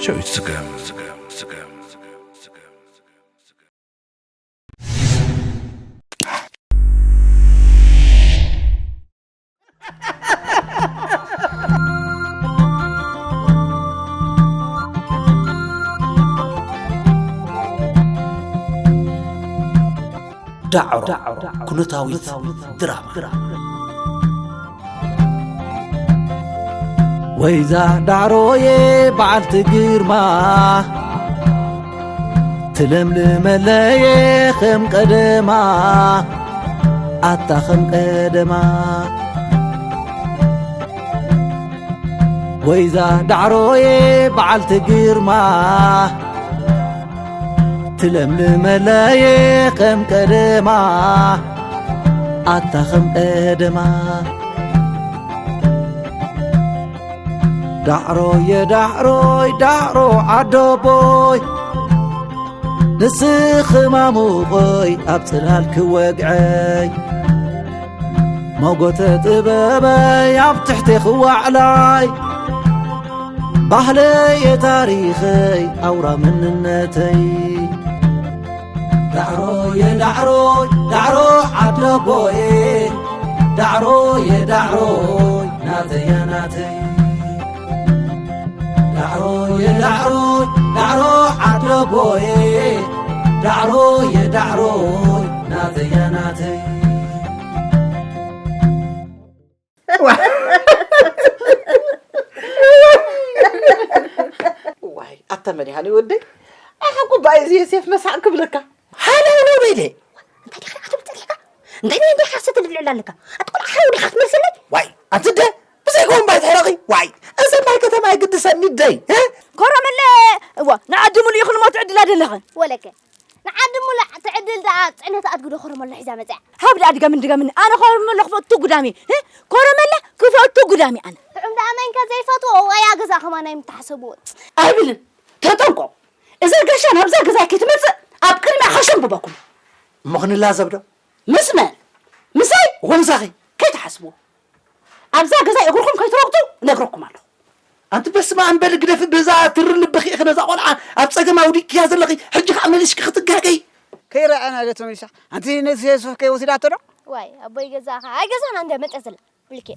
ጨዊት ስገም። ዳዕሮ ኩነታዊት ድራማ። ወይዛ ዳዕሮዬ በዓልቲ ግርማ፣ ትለምልመለየ ከም ቀደማ፣ ኣታ ከም ቀደማ። ወይዛ ዳዕሮዬ በዓልቲ ግርማ፣ ትለምልመለየ ከም ቀደማ፣ ኣታ ከም ቀደማ። ዳዕሮየ ዳዕሮይ ዳዕሮ ዓደቦይ፣ ንስኺ ማሙቐይ ኣብ ጽላል ክወግዐይ፣ መጎተ ጥበበይ ኣብ ትሕቲ ክዋዕላይ፣ ባህለየ ታሪኸይ ኣውራ መንነተይ። ዳዕሮየ ዳዕሮይ ዳዕሮ ዓደቦየ፣ ዳዕሮየ ዳዕሮይ ናተያ ናተይ። ዳዕሮየ ዳዕሮይ ዳዕሮ ዓደቦየ፣ ዳዕሮየ ዳዕሮይ ናተያ ናተይ። ዋይ ኣታ መድሃኒ ወደይ፣ ኣኻ ኩባይ እዚ ዮሴፍ መሳዕ ክብለካ። ሃለ ነው በይደ። እንታይ ዲኻ ትብል ጸኒሕካ? እንታይ ናይ እንዲኻ ሰተ ልዕል ኣለካ? ኣትቆል ሓው ዲኻ ትመልሰለይ? ዋይ ኣንቲ ደ ብዘይ ኮን ባይ ትሕረቂ። ዋይ እዚ ናይ ከተማ ይግድሰኒ ደይ። እ? ኮረመለ እዋ ንዓዲ ሙሉ ይኽልሞ ትዕድላ ደለኽን። ወለከ ንዓዲ ሙሉ ትዕድል ደኣ ጽዕነት ኣድግዶ ኮረመሎ ሒዛ መጽያ። ሃብ ደኣ ድገምን ድገምን ኣነ ኮረመሎ ክፈቱ ጉዳሚ። እ? ኮረመለ ክፈቱ ጉዳሚ ኣነ። ጥዑም ደኣ መን ከ ዘይፈትዎ ዋያ ገዛ ከማን ኣይምተሓሰብዎ። ኣይብልን። ተጠንቆ። እዛ ጋሻ ናብዛ ገዛ ከይትመጽእ ኣብ ቅድሚያ ከሸንብበኩም። እሞ ክንላዘብ ዶ? ምስ መን? ምሳይ? ወምሳኺ? ከይትሓስብዎ። ኣብዛ ገዛ እግርኹም ከይትረግጡ እነግረኩም ኣለኹ። ኣንቲ በስመ ኣብ በሊ ግደፊ፣ በዛ ትሪ ልብኺ ኢኺ ነዛ ቆልዓ ኣብ ጸገም ኣውዲቅክያ ዘለኺ፣ ሕጂ ኸኣ መሊስኪ ክትጋገይ። ከይረኣና ዶ ተመሊሳ? ኣንቲ ነዚ ዮሱፍ ከይወሲዳቶ ዶ? ዋይ ኣቦይ ገዛኻ፣ ኣይ ገዛና እንደ መጸ ዘላ። ብልኬ።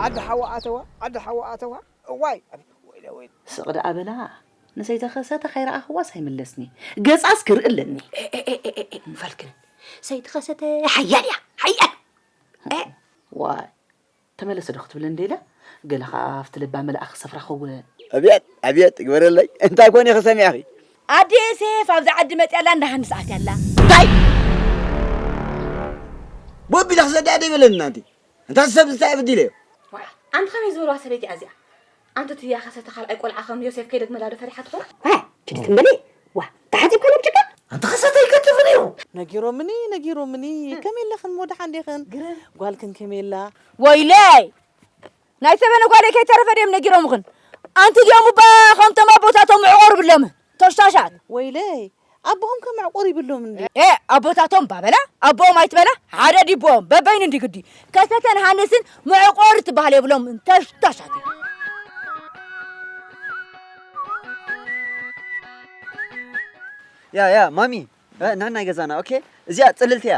ዓዲ ሓዋ ኣተዋ፣ ዓዲ ሓዋ ኣተዋ። እዋይ፣ ኣቤት፣ ወይለ፣ ወይለ። ስቕ ደኣ በላ፣ ንሰይተኸሰተ ከይረኣኽዋስ ኣይምለስኒ። ገጻስ ክርኢ ኣለኒ። ኤ፣ ኤ፣ ኤ፣ ኤ፣ ኤ፣ ፈልክን። ሰይተኸሰተ ሓያል እያ፣ ሓያል። ኤ። ዋይ፣ ተመለሰ ዶ ክትብለኒ ደይለ? ገለ ኸኣ ኣብቲ ልባ መልኣኽ ክሰፍራ ኸውን። ኣብየት፣ ኣብየት፣ ግበረለይ። እንታይ ኮን ኢኺ ሰሚዕኺ? ኣደ ዮሴፍ ኣብዛ ዓዲ መጽያ ኣላ፣ እንዳ ሃንስ ኣትያ ኣላ። እንታይ? ቦቢ ኢለ ክሰዳ ዶ ይበለኒ ኣንቲ? እንታይ ሰብ እንታይ በዲለዮ? ዋይ፣ ኣንቲ ከመይ ዝበልዋ ሰበይቲ እያ እዚኣ? ኣንቲ ትያ ከሰተ ካልኣይ ቆልዓ ከም ዮሴፍ ከይደግመላ ዶ ፈሪሓ ትኾን? ዋ፣ ችዲ ትንበሊ? ዋ፣ ተሓጺብካ ናብ ጭቃ? ኣንቲ ከሰተ ይከትፍን እዩ። ነጊሮምኒ፣ ነጊሮምኒ። ከመይ ኣለኽን? ሞ ደሓን ዲኽን? ግርም። ጓልክን ከመይ ኣላ? ወይለይ! ናይ ሰበነ ጓለይ ከይተረፈ ድዮም ነጊሮምኽን? ኣንቲ ድዮም እባ ከምቶም ኣቦታቶም ምዕቆር ብሎም። ተሽታሻት። ወይለይ! ኣቦኦም ከ መዕቆር ይብሎም እንዴ? ኤ፣ ኣቦታቶም ባበላ፣ ኣቦኦም ኣይትበላ፣ ሓደ ዲቦኦም፣ በበይኑ እንዲ ግዲ። ከሰተን ሃንስን መዕቆር ትበሃል የብሎም፣ ተሽታሻት። ያ፣ ያ፣ ማሚ፣ እ፣ ናናይ ገዛና፣ ኦኬ? እዚኣ ጽልልቲ እያ።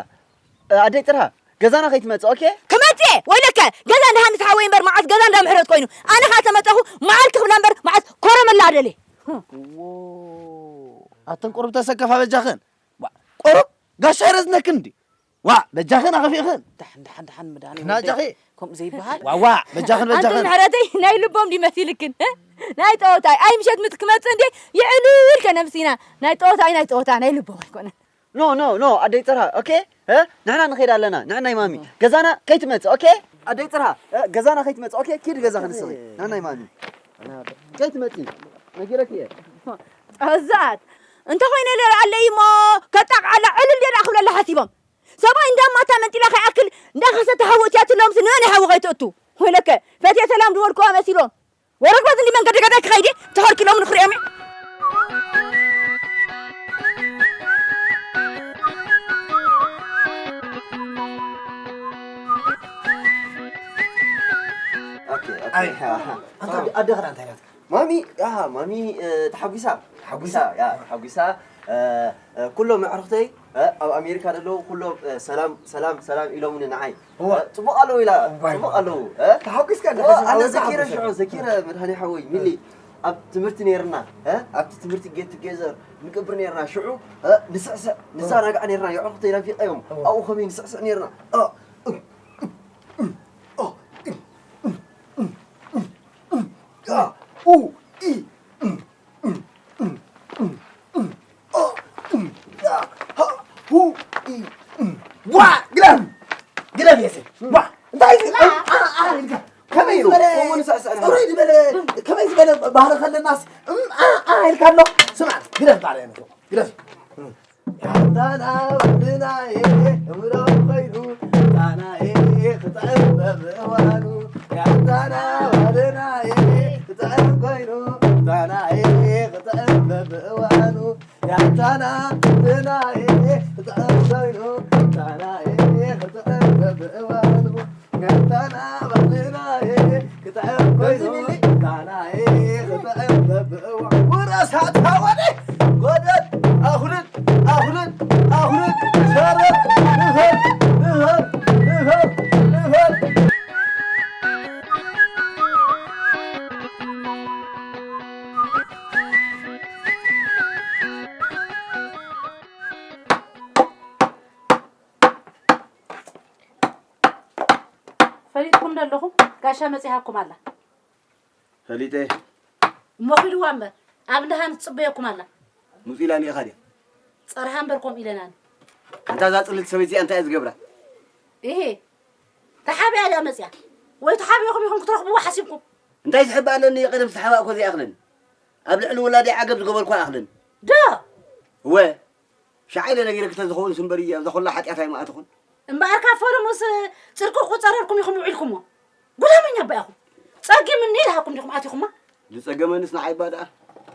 እ፣ ኣደይ ጥርሃ፣ ገዛና ከይትመጽእ፣ ኦኬ? ክመጽእ እየ፣ ወይለከ፣ ገዛ እንዳ ሃንስ ሓወይ እምበር መዓስ ገዛ እንዳ ምሕረት ኮይኑ። ኣነ ኸኣ ተመጸኹ፣ መዓል ክኽብላ እምበር መዓስ ኮረመላ ኣደልየ። ዎ፣ ኣተን ቁሩብ ተሰከፋ በጃኽን። ዋ፣ ቁሩብ ጋሻ ይረዝነክን እንዲ። ዋ፣ በጃኽን ኣኸፊእኽን። ደሓን፣ ደሓን፣ ደሓን፣ መድሃኒ ክናጃኺ። ወደይ። ከምኡ ዘይበሃል። ዋ፣ ዋ፣ በጃኽን፣ ኣንተ በጃኽን። ምሕረተይ ናይ ልቦም ድዩ መሲልክን? እ? ናይ ጸወታይ፣ ኣይ ምሸት ምት ክመጽእ እንዴ? ይዕልል ከነምሲና። ናይ ጸወታይ፣ ናይ ጸወታ፣ ናይ ልቦም ኣይኮነን። ኖ፣ ኖ፣ ኖ፣ ኣደይ ጽርሃ፣ ኦኬ? እ? ንሕና ንኸይድ ኣለና፣ ንሕናይ ማሚ። ገዛና ከይትመጽእ፣ ኦኬ? ኣደይ ጽርሃ፣ እ፣ ገዛና ከይትመጽእ፣ ኦኬ? ኪድ ገዛ ክንስኺ፣ ንሕናይ ማሚ። ከይትመጽኢ፣ ነጊረኪ እየ። ጸዛት፣ እንተኾይነ ኢለ ኣለይ እሞ፣ ከጣቕዓላ ዕልል ደኣ ክብለላ ሓሲቦም። ሰብኣይ እንዳማታ መንጢላ ከይኣክል፣ እንዳኸሰተ ሓዊ እትያትሎምስ ንመን ሓዊ ከይትእቱ? ወይለከ፣ ፈትየ ሰላም ዝበልክዋ መሲሎም። ወረግበት እንዲ መንገዲ ገዛ ክኸይድ እየ፣ ተኸልኪሎም ንኽሪኦም እየ። ኦኬ፣ ኦኬ። ኣይ፣ ኣንታ ኣደ-፣ ኣደኻ እንታይ ናት? ማሚ፣ ያ፣ ማሚ፣ እ፣ ተሓጒሳ። ተሓጒሳ? ያ፣ ተሓጒሳ። እ፣ እ፣ ኩሎም ኣዕሩኽተይ፣ እ፣ ኣብ ኣሜሪካ ዘለዉ ኩሎም፣ እ፣ ሰላም፣ ሰላም፣ ሰላም ኢሎምኒ ንዓይ። እዋ። እ፣ ጽቡቕ ኣለዉ ኢላ፣ እዋይ። ጽቡቕ ኣለዉ፣ እ? ተሓጒስካ ኣለኻ፣ እዋ፣ ሕጂ ኣነ ኣነ ዘኪረ ተሓጒሰ። ሽዑ፣ ዘኪረ መድሃኔ ሓወይ፣ ሚሊ፣ ኣብ ትምህርቲ ነይርና፣ እ? ኣብቲ ትምህርቲ get together ንቅብር ነይርና፣ ሽዑ፣ እ፣ ንስዕስዕ፣ ንዘናጋዕ ነይርና፣ የዕሩኽተይ ናፊቐዮም፣ እዋ። ኣብኡ ከመይ ንስዕስዕ ነይርና። እ፣ እ፣ እ፣ እ፣ እ፣ እ፣ ኡ፣ ኢ፣ እ፣ እ፣ እ፣ እ፣ እ፣ ኦ፣ እ፣ ያ፣ ሃ፣ ሁ፣ ኢ፣ እ። ዋ፣ ግደፍ! ግደፍ የሴ! ዋ! እንታይ እዚ? ላ! እም፣ ኣ፣ ኣ፣ ኢልካ። ከመይ ከምኡ ዝበለ ንስዕስዕ ንብላ። ጽሩይ ዝበለ፣ ከመይ ዝበለ ባህሪ ከለናስ፣ እም፣ ኣ፣ ኣ፣ ኢልካ ኣሎ። ስማዕ፣ ግደፍ ባርያ ንሱ። ግደፍ። ያታና ባህልናዬ እምሮ ኮይኑ፣ ታናዬ ክጥዕም በብእዋኑ። ያታና ባህልናዬ ክጥዕም ኮይኑ፣ ታናዬ ክጥዕም በብእዋኑ። ያታና ባህልናዬ ክጥዕም ኮይኑ፣ ታናዬ ክጥዕም በብእዋኑ። ያታና ባህልናዬ ክጥዕም ኮይኑ፣ ታናዬ ክጥዕም በብእዋኑ። ውረሳ ታወደ ጎደል ኣኹልን ኣኹልን ኣኹልን ሸረብ ንፈር ንፈር ንፈር ንፈር። ፈሊጥኩም ዶ ኣለኹም? ጋሻ መጺሃኩም ኣላ። ፈሊጠ። እሞ ኺድዋ እምበር፣ ኣብ እንዳ ሃንስ ትጽበየኩም ኣላ። ምጹ ኢላኒ ኢኻ ድያ? ጸርሃ እምበር ከምኡ ኢለናኒ። ኣንታ እዛ ጽልልቲ ሰበይቲ እዚኣ እንታይ እያ ዝገብራ? እሄ፣ ተሓቢኣ ድያ መጺኣ? ወይ ተሓቢእኹም ኢኹም ክትረኽብዋ ሓሲብኩም? እንታይ ዝሕባእ ኣለኒ? ቀደም ዝተሓባእኮ ዘይኣኽለኒ። ኣብ ልዕሊ ውላደይ ዓገብ ዝገበርኩ ኣይኣኽለኒ። ዶ? እወ። ሻዕ ኢለ ነጊረኪ ተዝኸውን ስምበሪ፣ ኣብዛ ኩላ ሓጢኣት ኣይምኣትኹን። እምበኣር ካብ ፈለሙስ ጽድቂ ክቁጸረልኩም ኢኹም ውዒልኩሞ። ጉዳመኛ እባ ኢኹም። ጸጊምኒ ኢልሃኩም ዲኹም ኣቲኹማ? ዝጸገመንስ ንዓይ እባ ደኣ።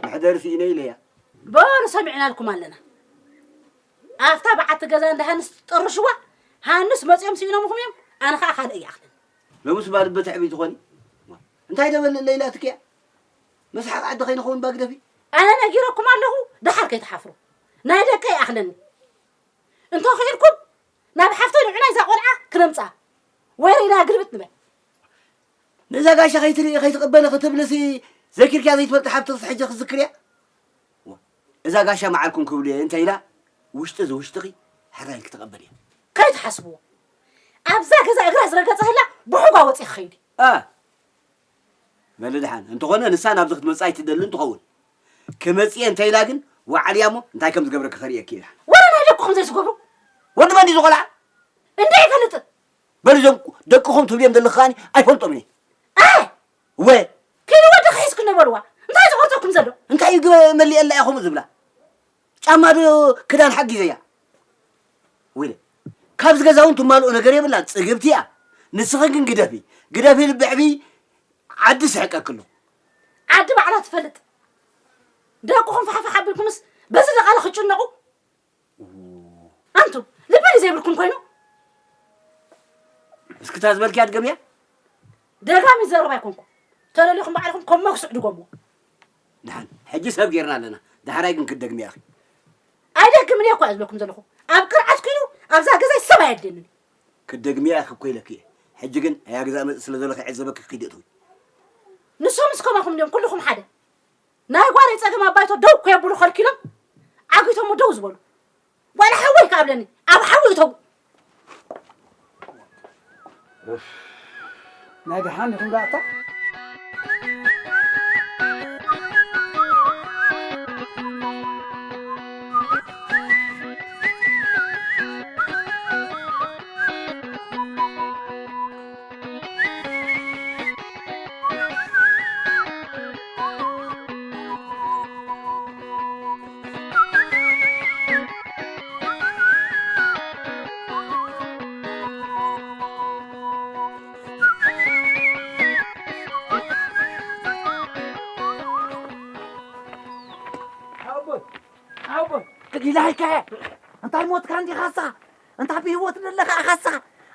መሕደሪ ስኢነ ኢለያ። በሉ ሰሚዕናልኩም ኣለና። ኣብታ በዓቲ ገዛ እንዳ ሃንስ ጥርሽዋ፣ ሃንስ መጺኦም ስኢኖምኹም እዮም፣ ኣነ ኸኣ ካልእ ይኣኽለኒ። ሎምስ እባ ልቢ ትዕብይቲ ኾኒ። እንታይ ደበል ለይላ ትኪያ? መስሓቕ ዓዲ ከይንኸውን እባ ግደፊ። ኣነ ነጊረኩም ኣለኹ፣ ደሓር ከይትሓፍሩ። ናይ ደቀይ ይኣኽለኒ። እንተ ኽኢልኩም፣ ናብ ሓፍተይ ንዑና እዛ ቖልዓ ክነምጽኣ። ወይ ርኢና ግልብጥ ንበል። ነዛ ጋሻ ከይትርኢ፣ ከይትቕበሊ ክትብልሲ ዘኪርክያ ዘይትፈልጢ ሓብትኽስ ሕጂ ክትዝክርያ? ዋ፣ እዛ ጋሻ መዓርኩም ክብሉ እየ እንተ ኢላ፣ ውሽጢ ዝውሽጥኺ ሕራይ ክትቐበል እያ። ከይትሓስብዎ። ኣብዛ ገዛ እግራ ዝረገጸ ህላ ብሑጓ ወጺእ ክኸይድ እዩ። ኣ፣ በሊ ደሓን። እንተኾነ ንሳ ናብዚ ክትመጽእ ኣይትደልን ትኸውን። ክመጽእ እየ እንተ ኢላ ግን፣ ዋዕል እያ እሞ እንታይ ከም ዝገብረኪ ከርእየኪ እየ ደሓን። ወረ ናይ ደቅኹም ዘይትገብሩ። ወዲ መን እዩ ዝቖልዓ? እንደ ኣይፈልጥን። በሉ እዞም ደቅኹም ትብልዮም ዘለኺ ከኣኒ ኣይፈልጦም እየ። ኣይ! ወ! ከይዲ ወዲ ክሒዝኩ ነበርዋ። እንታይ ዝቆርፀኩም ዘሎ? እንታይ እዩ ግበ መሊኤላ ኢኹም ዝብላ? ጫማ ዶ ክዳን ሓጊዘያ? ወይለ፣ ካብዚ ገዛ እውን ትማልኦ ነገር የብላን፣ ጽግብቲ እያ። ንስኺ ግን ግደፊ፣ ግደፊ ልብዕቢ፣ ዓዲ ስሕቀኪ ኣሎ። ዓዲ ባዕላ ትፈልጥ። ደቅኹም ፋሕፋሕ ኣቢልኩምስ በዚ ደቓለ ክጭነቑ? ኣንቱም፣ ልቢ ድዩ ዘይብልኩም ኮይኑ? እስኪ እታ ዝበልክያ ድገምያ። ደጋሚ ዘረባ ኣይኮንኩ። ተለሊኹም ባዕልኹም ከም መጉስዕ ድገምዎ። ደሓን፣ ሕጂ ሰብ ጌርና ኣለና። ዳሕራይ ግን ክትደግምያ ኢኺ። ኣይደግምን እየ እኮ እየ ዝብለኩም ዘለኹ። ኣብ ቅርዓት ኮይኑ ኣብዛ ገዛይ ሰብ ኣየድልየንን። ክትደግምያ ኢኺ እኮ ኢለኪ እየ። ሕጂ ግን ኣያ ገዛ መጽእ ስለ ዘሎ ክዕዘበኪ ክይዲ እትዊ። ንሶምስ ከማኹም ድዮም ኩልኹም ሓደ። ናይ ጓለይ ጸገም ኣብ ባይቶ ደው ከየብሉ ከልኪሎም፣ ዓጊቶሞ ደው ዝበሉ። ዋላ ሓወይ ከኣብለኒ፣ ኣብ ሓዊ እተው። ናይ ደሓን ኢኹም ደኣ እታ? ሓወቦይ፣ ሓወቦይ። ክጊላይከ? እንታይ ሞትካ እንዲኻሳ? እንታ ብህይወት ዘለኻ ኢኻሳ?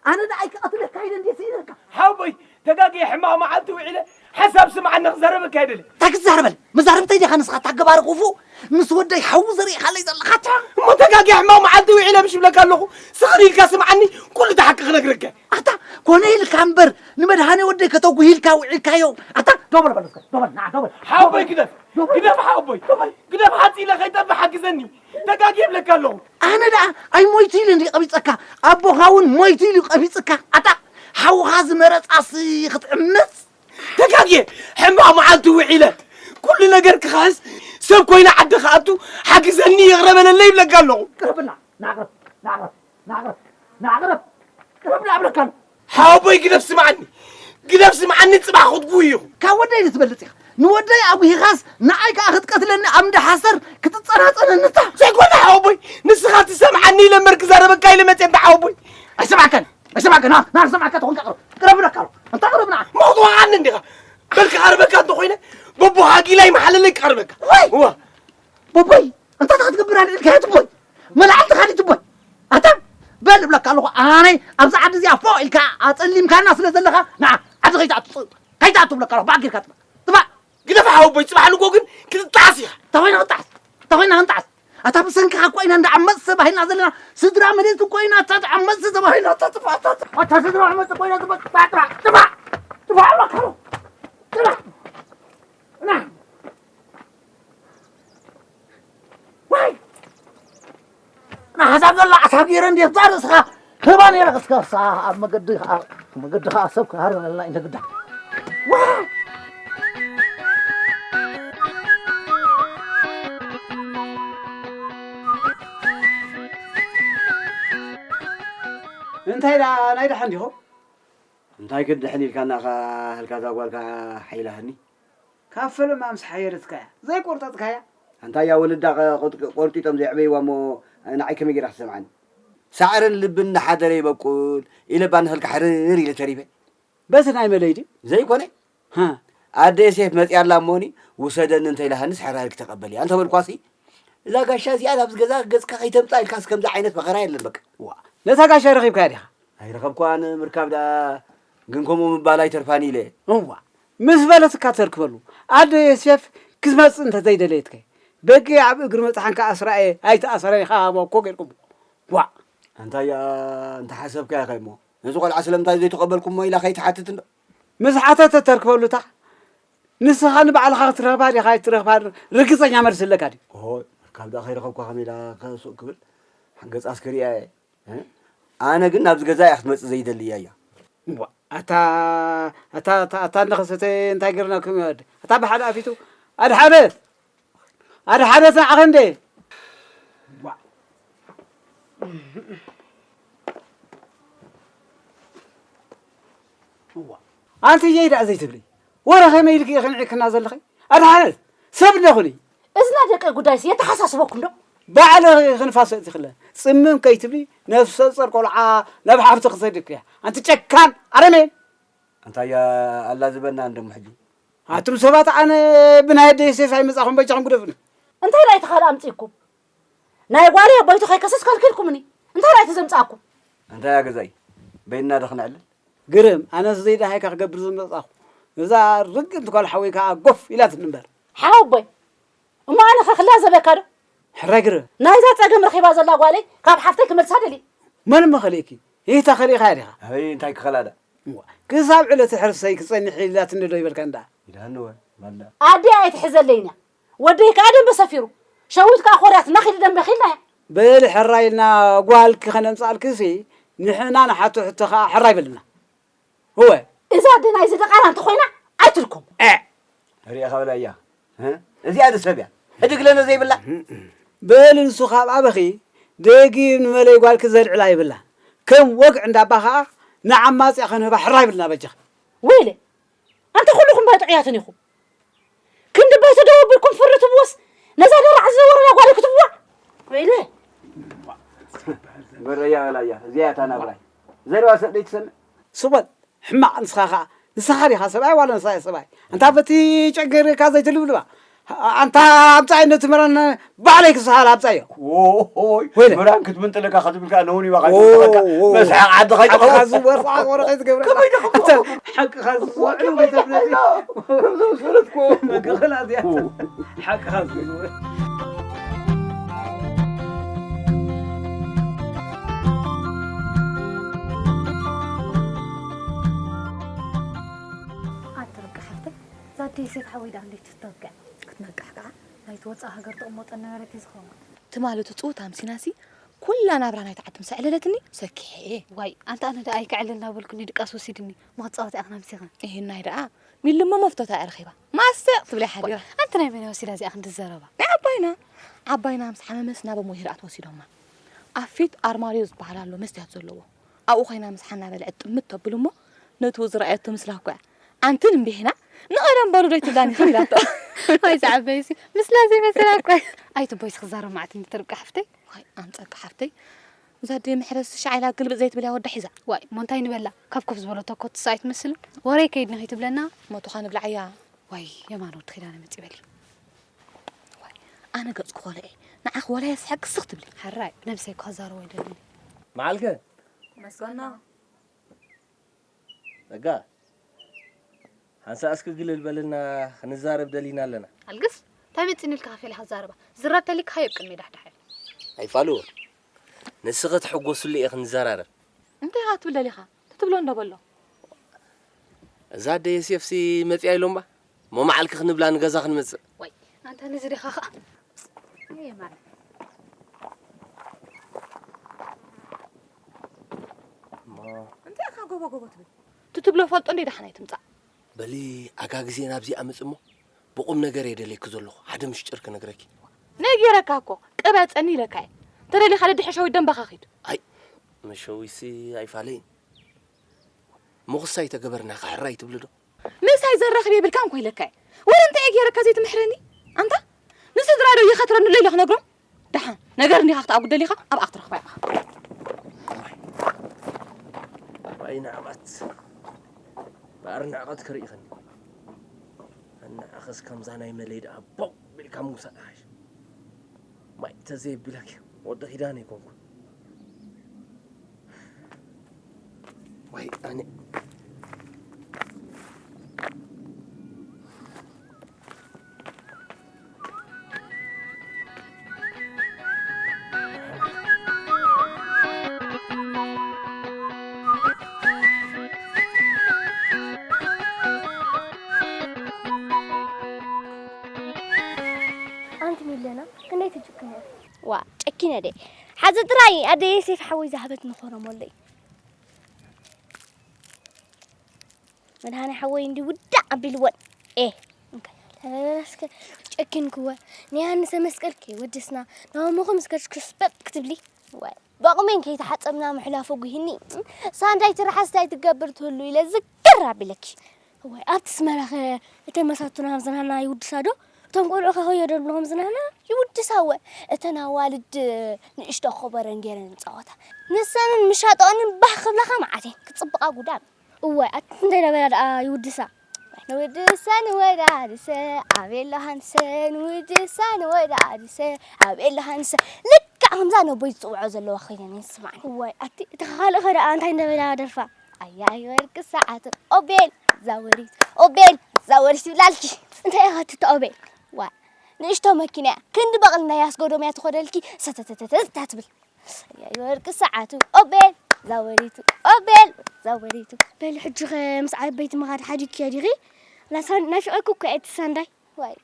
ኣነ ንኣይ ክቐትለካ ኢለ እንዴ ስኢነካ? ሓወቦይ፣ ተጋግየ ሕማቕ መዓልቲ ውዒለ ሓሳብ ስምዓኒ ክዛረበካ ኣይደልን። እንታይ ክትዛረበል? መዛረብተይ ዲኻ ንስኻ? እታ ገባሪ ክፉእ ምስ ወደይ ሓዊ ዘሪእኻለይ ዘለኻ። እሞ ተጋግየ ሕማቕ መዓልቲ ውዒለ ምሽ ብለካ ኣለኹ። ስኽር ኢልካ ስምዓኒ፣ ኩሉ እቲ ሓቂ ክነግረካ። ኣታ ኮነ ኢልካ እምበር ንመድሃኔ ወደይ ከተጉህ ኢልካ ውዒልካዮ። ኣታ ደው በል በል እስከ፣ ደው በል፣ ንዓ ደው በል። ሓወቦይ ግደፍ፣ ግደፍ ሓወቦይ፣ ግደፍ ሓፂ ኢለ ከይጠፍእ ሓግዘኒ። ተጋግየ ይብለካ ኣለኹ። ኣነ ደኣ ኣይሞይቱ ኢሉ እንዲ ቀቢፀካ፣ ኣቦኻ እውን ሞይቱ ኢሉ ቀቢፅካ። ኣታ ሓውኻ ዝመረፃስ ክትዕምፅ። ተጋግየ ሕማቕ መዓልቲ ውዒለ ኩሉ ነገር ክኽሕስ ሰብ ኮይነ ዓዲ ክኣቱ ሓግዘኒ ይቕረ በለለይ ይብለካ ኣለኹ። ቅረብና፣ ናቕረብ፣ ናቕረብ፣ ናቕረብ፣ ናቕረብ። ቅረብና እብለካ ኣለኹ። ሓወቦይ ግደፍ ስምዓኒ፣ ግደፍ ስምዓኒ፣ ጽባሕ ክትጉህ ኢኹ። ካብ ወደይ ትበልጽ ኢኻ። ንወደይ ኣጉሂኻስ ንዓይ ከኣ ክትቀትለኒ ኣብ እንዳ ሓሰር ክትጸናጸነኒ እታ። ዘይኮነ ሓወቦይ፣ ንስኻ ትሰምዓኒ ኢለ እምበር ክዛረበካ ኢለ መጽየ እንዳ ሓወቦይ። ኣይሰማዕካን፣ ኣይሰማዕካን፣ ና፣ ና ክሰማዕካ ተኾንካ ቅረብ። ቅረብ እብለካ ኣለኹ። ኣንታ ቅረብ ንዓ። ሞት ወሃኒ እንዲኻ። በል ክቐርበካ እንተኾይነ፣ በቦኻ ጊላ ይመሓለለይ ክቐርበካ። ወይ! እዋ። ቦቦይ፣ እንታይ ኢኻ ክትገብር ኣልዒልካዮ ትቦይ? መልዓልቲ ካሊእ ትቦይ። ኣታ በል እብለካ ኣለኹ፣ ኣነ ኣብዚ ዓዲ እዚኣ ፎእ ኢልካ ኣጸሊምካና ስለ ዘለኻ፣ ንዓ ዓዲ ከይትኣቱ፣ ከይትኣቱ እብለካ ኣለኹ፣ ብኣጊርካ ጥፋእ። ጥፋእ። ግደፍ ሓወቦይ፣ ጽባሕ ንግሆ ግን ክትጠዓስ ኢኻ። እንታይ ኮይና ክጠዓስ? እንታይ ኮይና ክንጠዓስ? ኣታ ብሰንክኻ እኮ ኢና እንዳ ዓመጽቲ ተባሂልና ዘለና። ስድራ መሬት እኮ ኢና፣ ኣታ ዓመጽቲ ተባሂልና፣ ኣታ ጥፋእ፣ ኣታ ጥፋእ። ኣታ ስድራ ዓመጽቲ እኮ ኢና፣ ጥፋእ፣ ጥፋእ፣ ጥፋእ፣ ጥፋእ እብለካ ኣለኹ። ጥፋእ። ና። ዋይ! ንሓሳብ ዘላ ዓሳብ ገይረ እንዴት እዛ ርእስኻ ህባ ነይረ ክስከሳ ኣብ መገዲ ኸዓ፣ መገዲ ኸዓ ሰብ ክሃርመልና እዩ ንግዳ። ዋይ! እንታይ ደኣ ናይ ደሓን ዲኹም? እንታይ ክድሕን ኢልካና ኢኻ ህልካ እዛ ጓልካ ሓይላህኒ? ካብ ፈለማ ምስ ሓየለትካ እያ ዘይቆርጠጥካያ። ኣንታ እያ ወለዳ ቐ-፣ ቐጥ-፣ ቆርጢጦም ዘየዕበይዋ እሞ ንዓይ ከመይ ገይራ ክትሰምዓኒ? ሳዕርን ልብን ንሓደረ ይበቁል ኢለ ባንኽልካ ሕርር ኢለ ተሪፈ። በቲ ናይ መለይ ድዩ? ዘይኮነ። ሃ። ኣደ ዮሴፍ መጺኣ ኣላ እሞኒ ውሰደኒ እንተኢላሃንስ ሕራር ክተቐበል እያ እንተበልኳሲ፣ እዛ ጋሻ እዚኣ ናብዚ ገዛ ገጽካ ከይተምጽኣ ኢልካስ ከምዚ ዓይነት መኸራ የለን በቃ። ዋ፣ ነታ ጋሻ ረኺብካያ ዲኻ? ኣይረኸብኳን፣ ምርካብ ደኣ ግን ከምኡ ምባል ኣይተርፋን ኢለ። እዋ፣ ምስ በለትካ ተርክበሉ። ኣደ ዮሴፍ ክትመጽእ እንተ ዘይደለየትከ? በጊዕ ኣብ እግሪ መጽሓንካ ኣስራኤ ኣይተኣሰረን ኢኻ ሃቦ እኮ ጌርኩሞ። ዋእ! ኣንታያ እንተ ሓሰብካያ ኢኻ እሞ፣ ነዚ ቆልዓ ስለምንታይ ዘይተቐበልኩሞ ኢላ ከይትሓትት እንዶ። ምስ ሓተተት ተርክበሉ እታ ንስኻ ንባዕልኻ ክትረኽባ ዲኻ ኣይትረኽባን ርግጸኛ መልሲ ኣለካ ድዩ? ኦሆ፣ ካብ ደኣ ከይረኸብኳ ከመይ ኢላ ከ ሱቕ ክብል? ገጻስ ክሪኣ እየ። እ? ኣነ ግን ናብዚ ገዛ እያ ክትመጽእ ዘይደሊ እያ እያ። እዋ፣ ኣታ፣ ኣታ፣ ኣታ፣ ኣታ እንደ ኸሰተ እንታይ ገርናኩም ይወድ? ኣታ ብሓደ ኣፊቱ፣ ኣድሓነት! ኣድሓነት ንዓኸ እንደ! እዋ። እዋ። ኣንቲ እየይ ደኣ ዘይትብሊ? ወረ ከመይ ኢልኪ ኢኺ ንዒክና ዘለኺ? ኣድሓነት! ሰብ እንደ ኹኒ! እዚ ናይ ደቂ ጉዳይሲ የተሓሳስበኩም ዶ? ባዕልኺ ክንፋስ ኣእቲኽለ። ጽምም ከይትብሊ፣ ነፍሰ ጾር ቆልዓ ናብ ሓፍቲ ክሰድክ እያ። ኣንቲ ጨካን ኣረሜን! ኣንታያ ኣላዝበና እንደሞ ሕጂ? ኣቱም ሰባት፣ ኣነ ብናይ ኣደይ ሴፍ ኣይመጻኹም፣ በጃኹም ግደፉኒ። እንታይ ደኣ እቲ ካልእ ኣምጺእኩም? ናይ ጓለይ ኣቦይቱ ከይከሰስ ከልኪልኩምኒ። እንታይ ደኣ እቲ ዘምጻእኩም? ኣንታያ ገዛይ፣ በይንና ዶ ክነዕልል? ግርም፣ ኣነስ ዘይደሃይካ ክገብር ዝመጻኹ። ነዛ ርግእቲ ጓል ሓወይ ከኣ ጎፍ ኢላትኒ እምበር። ሓወቦይ፣ እሞ ኣነ ኸ ክላዘበካ ዶ? ሕራይ ግርም። ናይዛ ጸገም ረኺባ ዘላ ጓለይ ካብ ሓፍተይ ክመልሳ ደልየ። መን እሞ ከሊእኪ? ይህታ ከሊእኻያ ዲኻ? ኣበይ እንታይ ክኸላዳ? እዋ፣ ክሳብ ዕለተ ሕርሰይ ክጸንሕ ኢላትኒ ዶ ይበልካ እንዳ? ይድሃኒ ወ፣ ማልዳ። ኣደይ ኣይትሕዘለይን እያ። ወደይ ከኣ ደንበ ሰፊሩ። ሸዊት ከኣ ኮርያትና ኺዲ ደንበ ኺልናያ። በሊ ሕራይ ኢልና ጓልኪ ኸነምጽኣልኪሲ ንሕና ንሓቶ ሕቶ ኸኣ ሕራይ በልና። እወ። እዛ ኣደ ናይዚ ደቓላ እንተኾይና ኣይትልኩም። እ። ሪኢኻ በላያ። እ? እዚኣ ዶ ሰብ እያ? ሕድግ ለነ ዘይብላ? በሊ ንሱ ካብ ኣበኺ ደጊም ንመለይ ጓልኪ ዘልዕላ ይብላ። ከም ወግዒ እንዳባ ኸኣ ንዓማጽያ ኸንህባ ሕራይ ብልና በጃኺ። ወይለ፣ ኣንታ ኩልኹም ባይ ጥዑያትን ኢኹም። ክንዲ ባይ ተደው ኣቢልኩም ፍሪ ትብዎስ፣ ነዛ ደራዕ ዝዘወረላ ጓለይ ክትብዋ? ወይለ። በረያ በላያ፣ እዚኣ እያ እታ ናብራይ። ዘረባ ሰብ ደይትሰምዕ? ስቕ በል፣ ሕማቕ ንስኻ ኸኣ። ንስኻ ዲኻ ሰብኣይ ዋላ ንሳ እያ ሰብኣይ? ኣንታ በቲ ጨገርካ ዘይትልብልባ። ኣንታ ኣምጻይ ነቲ ምራን ባዕለይ ክስሃል ኣምጻዮ። ኦሆይ ወይለ። ምራን ክትምንጥለካ ከትብል ከኣ ነውን ይባኻ ይጥለካ ኦ፣ ኦ። መስሓቕ ዓዲ ሓቃ ከይጠኸ ዝወርፋ ወረቐት ገብረና ከመይ ደኸ ሓቅኻ ዝወዕሉ ቤተብለቲ ሰለትኮ መገኸላ እዚኣ ሓቅኻ ዝወ ኣቲ ርብቃ ሓፍተይ፣ እዛ ኣደይ ሴት ሓወይ ደኣ እንዴት ትተብቅዕ? ክትነቅሕ ከኣ ናይቲ ወጻኢ ሃገር ትቕመጦ ነበረት እዩ ዝኸውን። ትማሊ እቲ ጽውታ ኣምሲናሲ ኩላ ናብራ ናይታ ዓዲ ምስ ኣዕለለትኒ ሰኪሐ እየ። ዋይ ኣንታ ኣነ ደኣ ኣይከዕልል እናበልኩኒ ድቃስ ወሲድኒ እሞ ክትጻወቲ ኢኽን ኣምሲኽን። እሂናይ ደኣ ሚሉ እሞ መፍቶታ እያ ረኺባ። ማሰቕ ትብለይ ሓዲራ። ኣንቲ ናይ መን እያ ወሲዳ እዚኣ ክንዲ ዘረባ? ናይ ዓባይና። ዓባይና ምስ ሓመመስ ናብ እሞ ይህርኣት ወሲዶማ። ኣብ ፊት ኣርማድዮ ዝበሃል ኣሎ መስትያት ዘለዎ። ኣብኡ ኮይና ምስ ሓና በልዐት ጥምት ተብል እሞ ነቱ ዝረኣየቶ ምስላ እኮ እያ። ኣንትን እምቢሕና ንቐደም በሉ ዶ ኣይትብላን ኢኽን ኢላቶ። ወይ ዝዓበይሲ ምስላ ዘይመሰላ እኮ። ኣይትቦይስ ክዛረብ ማዕት ንትርብቃ ሓፍተይ። ዋይ ኣምፀቂ ሓፍተይ እዛ ኣደ ምሕረስ ሻዕ ኢላ ግልብጥ ዘይትብል እያ ወዳ ሒዛ። ዋይ እሞ እንታይ ንበላ ካብ ኮፍ ዝበለቶ እኮ ትስኣይ ትመስል። ወረይ ከይድኒ ከይትብለና። ሞቶኻ ንብላዓያ። ዋይ የማን ወዲ ኪዳነ መፂ በሊ። ዋይ ኣነ ገፅኩ ኮልዐ ንዓኺ ወላ የስሐቅ ስኽ ትብሊ። ሕራይ ነብሰይ እኮ ክዛረቦ ኣይደልን። መዓልከ መስገና ጸጋ ሓንሳ እስኪ ግልል በልና ክንዛረብ ደሊና ኣለና። ኣልግስ እንታይ መፂንልካ ከፊለ ክዛረባ ዝረብ ተሊካ ሃየብ ቅድሚ ዳሕዳሐ ኣይፋልዎ ንስኺ ትሕጎስሉ እየ ክንዘራረብ። እንታይ ኢኻ ክትብል ደሊኻ? ትትብሎ እንዶ በሎ። እዛ ኣደ የሴፍሲ መጺኣ ኢሎምባ እሞ መዓልኪ ክንብላ ንገዛ ክንመጽእ። ወይ ኣንታ ነዚ ዲኻ ኸዓ እየ ማለት እሞ እንታይ ኢኻ ጎቦ ጎቦ ትብል? ትትብሎ ፈልጦ እንዴ ደሓን ኣይትምጻእ። በሊ ኣጋ ግዜ ናብዚ ኣምጽ እሞ ብቁም ነገር እየ ደልየኪ ዘለኹ ሓደ ምሽጥር ክነግረኪ። ነጊረካ እኮ ቅበጸኒ ኢለካ እየ። ተደሊኻ ደድሕሪ ሸዊት ደንበኻ ኺድ። ኣይ መሸዊሲ ኣይፋለይን። ምኹሳይ ተገበርና ክሕራይ ትብሉ ዶ? ምሳይ ዘራኽብ የብልካን እኮ ኢለካ እየ። ወረ እንታይ እየ ገይረካ ዘይትምሕረኒ? ኣንታ ንስድራ ዶ ይኸትረኒ ኣሎ ኢለ ክነግሮም? ደሓን ነገር እንዲኻ ክትኣጉድ ደሊኻ ኣብኣ ክትረኽባ ኢኻ። ባይ ንዕቐት በኣር ንዕቐት ክርኢ ኸኒ ኣናዕኸስ ከምዛ ናይ መለይ ደኣ ቦቕ ቢልካ ምውሳድ ሓሽ ማይ ተዘየቢለኪ ወዲ ኺዳን ኣይኮንኩን ወይ ኣነ ኣንቲ ሚለና ክንደይ ትጭክን እያ? ዋ ጨኪነ ደ ሓዚ ጥራይ ኣደየ ሴፍ ሓወይ ዝሃበትኒ ኮረመለይ መድሃኒ ሓወይ እንዲ ውዳእ ኣቢልወን ኤ እንካ ተበላሽከ ጨኪንክወ ንያንሰ መስቀል ከይወደስና ናብ ኣሞኹም እስከ ክስበጥ ክትብሊ ዋይ በቕሜን ከይተሓጸብና ምሕላፉ ጉሂኒ ሳንዳይ ትርሓስ ታይ ትገብር ትህሉ ኢለ ዝግር ኣቢለኪ እዋይ ኣብቲ ስመራ ኸ እተን መሳቱና ዝናና ይውድሳ ዶ እቶም ቆልዑ ከኸዮ ደብልኹም ዝናና ይውድሳ እወ እተን ኣዋልድ ንእሽቶ ኸበረን ገይረን ይፃወታ ንሰንን ምሻጠኦንን ባህ ክብላኻ መዓት እየን ክፅብቓ ጉዳም እዋይ ኣቲ እንታይ ዳበላ ደኣ ይውድሳ ንውድሰ ንወዳድሰ ኣቤሎ ሃንሰ ንውድሰ ንወዳድሰ ኣቤሎ ሃንሰ ልክዕ ከምዛ ነቦይ ዝፅውዖ ዘለዋ ኮይነን ይስማዕኒ እዋይ ኣቲ እቲ ካልእ ኸ ደኣ እንታይ እንዳበላ ደርፋ ኣያይ ወርቂ ሰዓት ኦቤል ዛወሪት ኦቤል ዛወሪት ይብላልኪ እንታይ ኢኻ ትታ ኦቤል ዋ ንእሽቶ መኪና እያ ክንዲ በቕሊ ናይ ኣስጎዶም እያ ትኾደልኪ ሰተተተተታ ትብል ኣያይ ወርቂ ሰዓቱ ኦቤል ዛወሪቱ ኦቤል ዛወሪቱ በሊ ሕጂ ኸ ምስ ዓበይቲ ምኻድ ሓዲግኪዮ ዲኺ ናፊቐኪ እኮ እየ እቲ ሳንዳይ ዋይ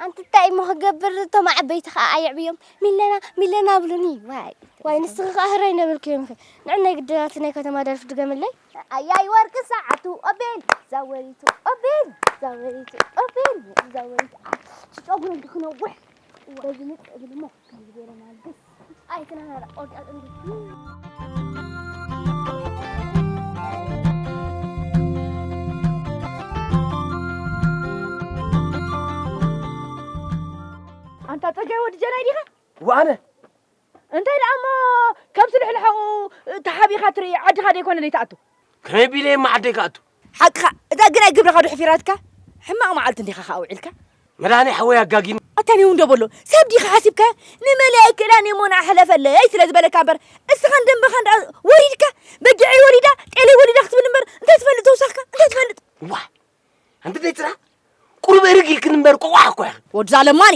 ኣንቲ እንታይ እሞ ክገብር እቶም ዓበይቲ ኸዓ ኣየዕብዮም ሚለና ሚለና ብሉኒ ዋይ ዋይ ንስኺ ኸዓ ህራይ ነብልክዮም ኢኺ ንዕናይ ግድናት ናይ ከተማ ደርፊ ድገምለይ ኣያይ ወርቂ ሰዓቱ ኦቤል ዛወሪቱ ኦቤል ዛወሪቱ ኦቤል ዛወሪቱ ጨጉሪ እንዲ ክነውሕ በዚ ምጥ እብል እሞ ከምዚ ገይረ ማልግስ ኣይትናናዳ ቆርጫ ጥንዲ ኣንታ ጸጋይ ወዲ ጀናይ ዲኻ ወኣነ እንታይ ደኣ እሞ ከምዚ ልሕልሐቑ ተሓቢኻ ትርኢ ዓድኻ ደይኮነ ደይትኣቱ ከመይ ቢለ እማ ዓደይ ክኣቱ ሓቅኻ እታ ግናይ ግብርኻ ዶ ሕፊራትካ ሕማቕ መዓልቲ እንዲኻ ከዓ ውዒልካ መድሃኔ ሓወይ ኣጋጊን። ኣታ ኔው እንዶ በሎ፣ ሰብ ዲኻ ሓሲብካ? ንመለያ ኣይክእላን እየ፣ ሞና ሓለፈለይ ስለ ዝበለካ እምበር፣ እስኻ እንደንበኻ እንዳ ወሪድካ፣ በጊዐይ ወሊዳ፣ ጤለይ ወሊዳ ክትብል እምበር፣ እንታይ ትፈልጥ ተውሳኽካ? እንታይ ትፈልጥ? ዋ፣ ኣንቲ ደይ ጽራ፣ ቁሩብ እርግ ኢልክን እምበር፣ ቆቋሕ እኮ ኢኽን። ወዲ ዛለማኒ፣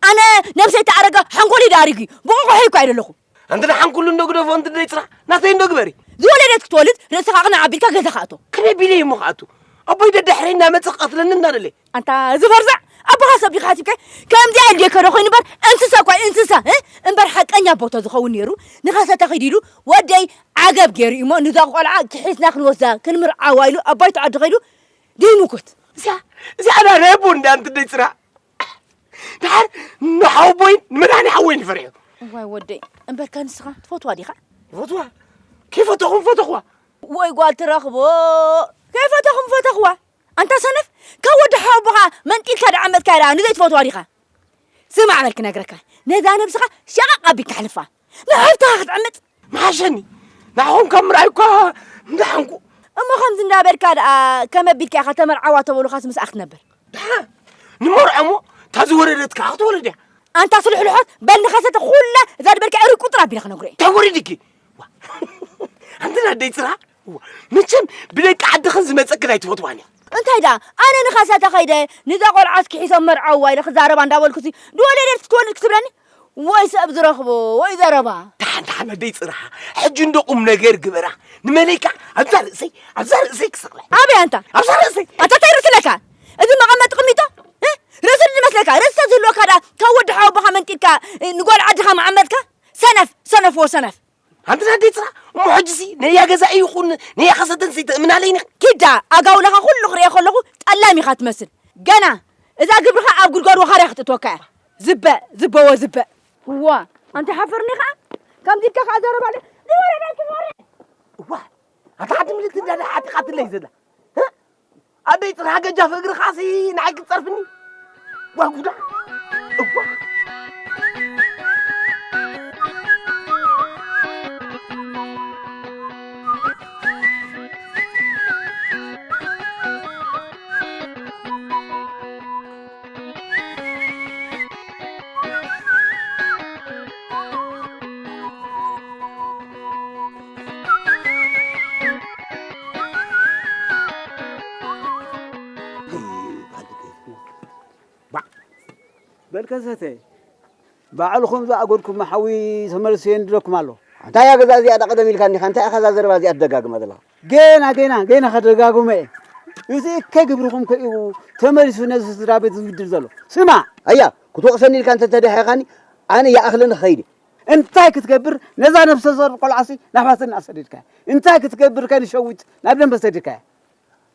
ኣነ ነብሰይ ተኣረገ፣ ሓንጎለይ ዳ ኣሪጉ፣ ብቆቋሕ እኮ ኣይደለኹ። ኣንቲ ደሓን ኩሉ እንዶ ግደፎ፣ ኣንቲ ደይ ጽራ፣ ናተይ እንዶ ግበሪ። ዝወለደት ክትወልድ፣ ርእስኻ ቅናዕ ኣቢልካ ገዛኻ እቶ። ከመይ ቢለ እሞ ክኣቱ? ኣቦይ ደድሕረይ እናመጸ ክቐትለኒ እናደለየ። ኣንታ ዝፈርዛዕ፣ ኣቦኻ ሰብ ዲኻ ሓሲብካ? ከምዚኣ እንድየ ከደ ኮይኑ እምበር፣ እንስሳ እኳ እንስሳ፣ እ? እምበር ሓቀኛ ኣቦ ተዝኸውን ነይሩ፣ ንኻሰ ተኺድ ኢሉ፣ ወደይ ዓገብ ገይሩ እሞ፣ ንዛ ቆልዓ ክሒስና ክንወስዳ፣ ክንምርዓዋ ኢሉ፣ ኣባይቱ ዓዲ ኸይዱ፣ ደይምኩት። እዚኣ፣ እዚኣ ዳ ናይ ኣቦ እንዳ ኣንቲ ደይ ጽራ። ድሓር ንሓወቦይን ንመድሃኒ ሓወይን ይፈርሑ። እዋይ ወደይ፣ እምበርካ ንስኻ ትፈትዋ ዲኻ? ይፈትዋ። ከይፈተኹም ፈተኽዋ። ወይ ጓል ትረኽቦ፣ ከይፈተኹም ፈተኽዋ። ኣንታ ሰነፍ፣ ካብ ወዲ ሓወቦኻ መንጢልካ ደኣ ዓመጽካ ኢላ ንዘይትፈትዋ ዲኻ? ስማዕ በል ክነግረካ፣ ነዛ ነብስኻ ሸቓቕ ኣቢልካ ኣሕልፋ። ንሓፍትኻ ክትዕምጽ። ምሓሸኒ። ንዓኹም ካብ ምርኣይ እኳ እንዳሓንኩ። እሞ ከምዚ እንዳበልካ ደኣ ከመይ ኣቢልካ ኢኻ ተመርዓዋ ተበሉኻስ ምስኣ ክትነብር? ደሓ ንመርዖ እሞ እታ ዝወለደት ከዓ ክትወልድ እያ። ኣንታ ስልሕልሖት፣ በል ንኸሰተ ኩላ እዛ ዝበልካ ዕርቅ ቁጥር ኣቢለ ክነግሮ እየ። እንታይ ወሪድኪ? ዋ፣ ኣንቲ ናደይ ጽራ። ዋ፣ መቸም ብደቂ ዓድኽን ዝመጸክን ኣይትፈትዋን እያ። እንታይ ደኣ፣ ኣነ ንኸሰተ ኸይደ፣ ንዛ ቆልዓስ ክሒሶም መርዓዋ ኢለ ክዛረባ እንዳበልኩሲ፣ ዝወለደት ክትወልድ ክትብለኒ? ወይ ሰብ ዝረኽቦ፣ ወይ ዘረባ። ደሓን፣ ደሓን፣ ኣደይ ጽራ። ሕጂ እንዶ ቁም ነገር ግበራ። ንመለይካ ኣብዛ ርእሰይ፣ ኣብዛ ርእሰይ ክሰቕላ። ኣበይ ኣንታ? ኣብዛ ርእሰይ። ኣንታ እንታይ ርእሲ ኣለካ? እዚ መቐመጢ ቅሚጦ? እ? ርእሲ ድዩ ዝመስለካ? ርእሲ ዝህልወካ ደኣ ካብ ወዲ ሓወቦኻ መንጢልካ፣ እ፣ ንጓል ዓድኻ መቐመጥካ? ሰነፍ፣ ሰነፍ ወ ሰነፍ። ኣንቲ ኣደይ ጽራ፣ እሞ ሕጂሲ ነያ ገዛኢ ይኹን ነያ ከሰተንሲ ተእምናለይኒ? ኪዳ፣ ኣጋውላኻ ኩሉ ክርእዮ ከለኹ ጠላም ኢኻ ትመስል። ገና እዛ ግብርኻ ኣብ ጉድጓድ ወኻርያ ክትእትወካ እያ። ዝበ፣ ዝበ ወዝበ። እዋ፣ ኣንቲ ሓፍርኒ ኸኣ። ከምዚ ኢልካ ኸኣ ዘረባ ኣሎ። ዝወረደ ኣይትወርድ። እዋ፣ ኣታ ዓዲ ምልእቲ እንዳዳ ሓጢቓትለይ ዘላ። ህ? ኣደይ ጽንሓ ገጃፍ እግርኻሲ ንዓይ ክትጸርፍኒ? ዋ ጉዳ። እዋ። ባዕ፣ በል ከሰተ፣ ባዕልኹም ዝኣጎድኩሞ ሓዊ ተመልሱ የንድደኩም ኣሎ። እንታይ እያ ገዛ እዚኣ ዳ ቀደም ኢልካኒ ኢኻ፣ እንታይ ኢኻ እዛ ዘረባ እዚኣ ትደጋግማ ዘለኻ? ገና፣ ገና፣ ገና ከደጋግሞ እየ። እዚ እከይ ግብርኹም ከ እዩ ተመሊሱ ነዚ ስድራ ቤት ዝብድል ዘሎ። ስማዕ! ኣያ፣ ክትወቕሰኒ ኢልካ እንተ ተደሓኻኒ፣ ኣነ ይኣኽለኒ ክኸይድ እየ። እንታይ ክትገብር ነዛ ነብሰ ዘር ቆልዓሲ ናባትና ሰዲድካ? እንታይ ክትገብር ከ ንሸዊት ናብ ደንበ ሰዲድካያ?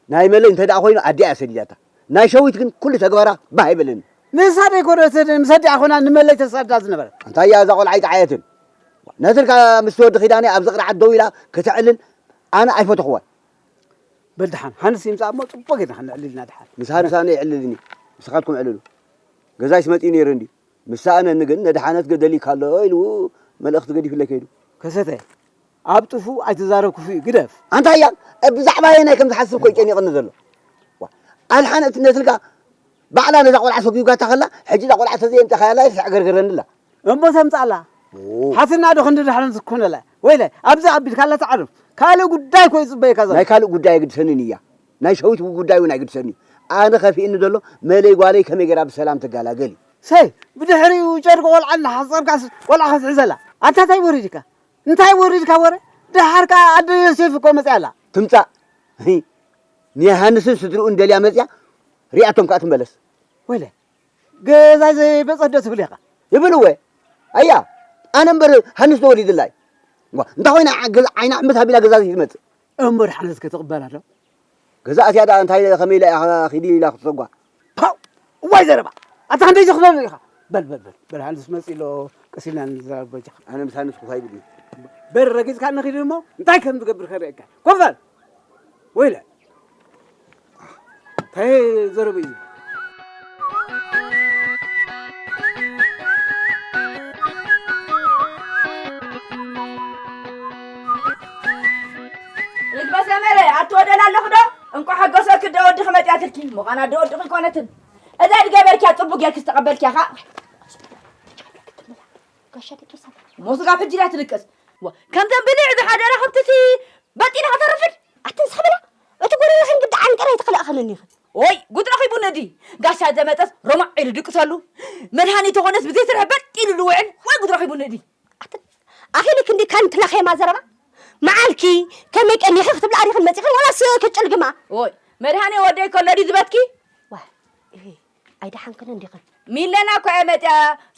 ናይ መለይ እንተ ደኣ ኮይኑ ኣዲኣ እያ ሰዲዳታ። ናይ ሸዊት ግን ኩሉ ተግባራ ባህ ኣይበለኒ። ንሳ ደይኮነትን ምስ ኣዲኣ ኮይና ንመለይ ተሳድዳ ዝነበረት። እንታይ እያ እዛ ቆልዓ ኣይጠዓየትን? ነትርካ ምስቲ ወዲ ኪዳነ ኣብዚ ቅርዓት ደው ኢላ ከተዕልል ኣነ ኣይፈተኽዋን። በል ደሓን፣ ሃንስ ይምጻእ እሞ ጽቡቕ ጌርና ከነዕልል ኢና ደሓን። ምስ ሃንስ ኣነ ይዕልልኒ፣ ንስኻትኩም ዕልሉ። ገዛይስ መጺኡ ነይሩ እንድዩ። ምስ ሰኣነኒ ግን ነድሓነት ገደሊካ ኣሎ ኢሉ መልእኽቲ ገዲፉለይ ከይዱ። ከሰተ፣ ኣብ ጥፉእ ኣይትዛረብ ክፉእ እዩ፣ ግደፍ። ኣንታ እያ፣ ብዛዕባ ኣየናይ ከም ዝሓስብ እኮ እዩ ጨኒቕኒ ዘሎ። ዋ፣ ኣድሓነት ነትልካ ባዕላ ነዛ ቆልዓ ሰጉጋታ ከላ፣ ሕጂ እዛ ቆልዓ ተዘየምጻኻያላ ይስዕገርግረኒ ኣላ። እሞ ተምጻላ። ኦ። ሓትና ዶ ክንዲ ድሕረን ዝኮነላ? ወይለ፣ ኣብዚ ኣቢልካ ኣላ ትዓርፍ። ካልእ ጉዳይ እኮ ይጽበየካ ዘሎ። ናይ ካልእ ጉዳይ ኣይግድሰንን እያ። ናይ ሸዊት ጉዳይ እውን ኣይግድሰንን እዩ። ኣነ ከፊእኒ ዘሎ መለይ ጓለይ ከመይ ገይራ ብሰላም ትገላገል እዩ። ሰይ፣ ብድሕሪኡ ጨርቂ ቆልዓ እናሓጸብካስ ቆልዓ ክትሕዘላ። ኣንታ እንታይ ወሪድካ? እንታይ ወሪድካ ወረ? ደሓር ከኣ ኣደ ዮሴፍ እኮ መጽያ ኣላ። ትምጻእ። ህይ፣ ንዮሃንስን ስድርኡን ደልያ መጽያ ሪኣቶም ከኣ ትመለስ። ወይለ፣ ገዛይ ዘይበጸሕ ዶ ትብል ኢኻ? ይብል እወ። ኣያ፣ ኣነ እምበር ሃንስ ዶ ወሊድላ እዩ። ዋ፣ እንታ ኮይና ዓ-፣ ገዛ ዓይና ዕምት ኣቢላ ገዛ ዘይትመጽእ። እምበር ሓንስ ክትቕበላ ዶ? ገዛ ኣትያ ደኣ እንታይ ከመይ ኢላ ኢኻ ኺዲ ኢላ ክትሰጓ? ፓው! እዋይ ዘረባ! ኣታ ክንደይ ዘኽበሉ ኢኻ? በል፣ በል፣ በል፣ በል፣ ሃንስ መጺእ ኣሎ፣ ቀስ ኢልና ንዛረብ በጃኻ። ኣነ ምስ ሃንስ ክፋይ ግዲ። በል ረጊጽካ ንኺድ እሞ እንታይ ከም ዝገብር ከርእየካ። ኮፍ በል! ወይለ! እንታይ ዘረባ እዩ? ርግበ ሰመረ፣ ኣቲ ወደላ ኣለኹ ዶ? እንቋዕ ሓጎሰኪ፣ ኣደ ወድኺ መጺኣትልኪ። ምዃን ኣደ ወድኺ ኣይኮነትን። እዛ ድገበርኪያ ጽቡቅ ጌርኪ ዝተቐበልኪያ ኸኣ ጋሻ ደቂሳ። ሞስጋ ፍጅራ ትድቅስ። ዋ፣ ከምተን ብልዕ ዝሓደራ ከብትሲ በጢና ከተርፍድ። ኣትን ሰብላ፣ እቲ ጎረቤኽን ግዳ ዓንቀር ኣይተኸለእኸንን ኢኽን። ኦይ፣ ጉድ ረኺቡ ነዲ። ጋሻ ዘመጠስ ሮማዕ ኢሉ ድቅሰሉ። መድሃኒ ተኾነስ ብዘይ ስራሕ በጥ ኢሉ ልውዕል። ወይ ጉድ ረኺቡ ነዲ። ኣትን ኣኺልክ እንዲ ካን ትላኸማ ዘረባ። መዓልኪ ከመይ ቀኒኺ ክትብላ ኣሪኽን መጺኽን ዋላስ ክጭልግማ? ኦይ፣ መድሃኒ ወደይ ከሎ ድዩ ዝበትኪ? ዋ፣ እሂ፣ ኣይደሓንክን እንዲኽን። ሚለና እኮ እየ መጽያ፣